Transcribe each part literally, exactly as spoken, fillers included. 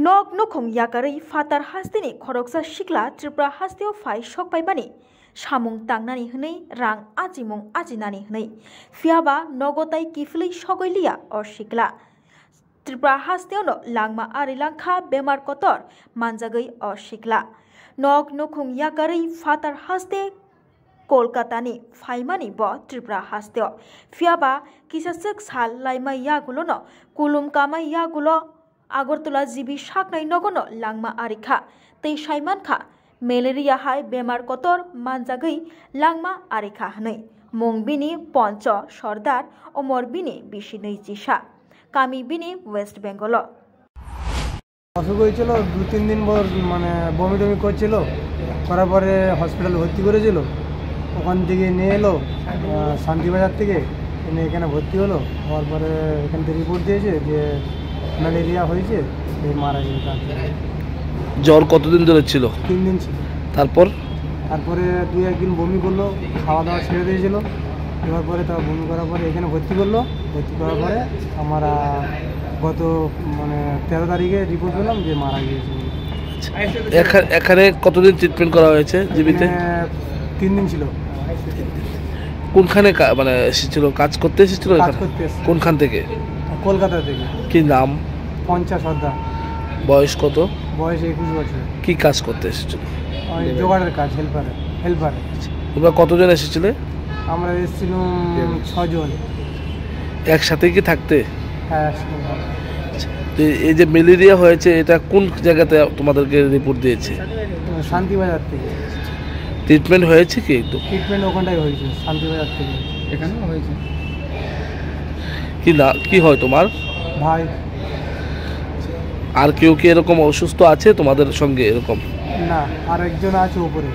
Nok nukhung yakarwi phatar hasteni khoroksa sikla Tripura hasteo phai sokpaimani samung tangnani hwnwi rang achimung achinani hwnwi, phiyaba nogo tai kiphilwi sogwi liya o sikla. Tripura hasteono langma ari langkha bemar kotor manjagwi o sikla. Nok nukhung yakarwi phatar haste Kolkatani phaimani bo Tripura hasteo. Phiyaba kisaswk sal laimai yagulono kulum kamai yagulo Agartala G B saknai nogono langma arikha tei saimankha malaria hai bemar kotor manjagwi langma arikha hwnwi. Mung bini Poncho Sordar, omor bini bisi nwi chisa, kami bini West Bengal o. অসুখ হয়েছিল, দু তিন দিন ভর মানে বমি টমি করছিল, করার পরে হসপিটালে ভর্তি করেছিল। ওখান থেকে নিয়ে এলো, আহ, শান্তিবাজার থেকে এনে এখানে ভর্তি হলো। হওয়ার পরে এখান থেকে রিপোর্ট দিয়েছে যে ম্যালেরিয়া হয়েছে, এই মারা গেছে তার জন্য। জ্বর কতদিন ধরে ছিল? তিন দিন ছিল। তারপর? তারপরে দুই একদিন বমি করলো, খাওয়া দাওয়া ছেড়ে দিয়েছিল। এবার পরে তার বমি করার পরে এখানে ভর্তি করলো, ভর্তি করার পরে আমরা গত মানে তেরো তারিখে রিপোর্ট পেলাম যে মারা গিয়েছে। এখা-, এখানে কতদিন ট্রিটমেন্ট করা হয়েছে জিবিতে? এখানে তিন দিন ছিল। কোনখানে কা-, মানে এসেছিল, কাজ করতে এসেছিল কাজ এখানে? করতে এসেছিল। কোনখান থেকে? কলকাতা থেকে। কি নাম? পঞ্চাশ সর্দার। বয়স কত? বয়স একুশ বছর। কি কাজ করতে এসেছিল? ওই জোগাড়ের কাজ, হেল্পার, হেল্পার। তোমরা কতজন এসেছিলে? আমরা এসেছিলাম ছজন। একসাথে কি থাকতে? হ্যাঁ, একসাথে থাকতে। তো এই যে ম্যালেরিয়া হয়েছে, এটা কোন জায়গাতে তোমাদেরকে রিপোর্ট দিয়েছে? শান্তিবাজার থেকে। ট্রিটমেন্ট হয়েছে কি একটু? ট্রিটমেন্ট ওখানটাই হয়েছে, শান্তিবাজার থেকে। এখানেও হয়েছে। কি না, কি হয় তোমার? ভাই। আর কেউ কি এরকম অসুস্থ আছে তোমাদের সঙ্গে এরকম? না, আর একজন আছে উপরে।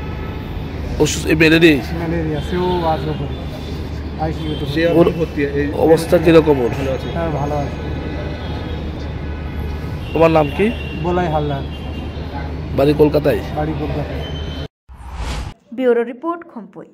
অসুস্থ, এই ম্যালেরিয়া? ম্যালেরিয়া, সেও আছে উপরে। আইসিইউতে ভর্তি। ওর অবস্থা কিরকম ওর? হ্যাঁ, ভালো আছে। তোমার নাম কি? বলাই হালদার। বাড়ি কলকাতায়? বাড়ি কলকাতায়। ব্যুরো রিপোর্ট, খম্পুই।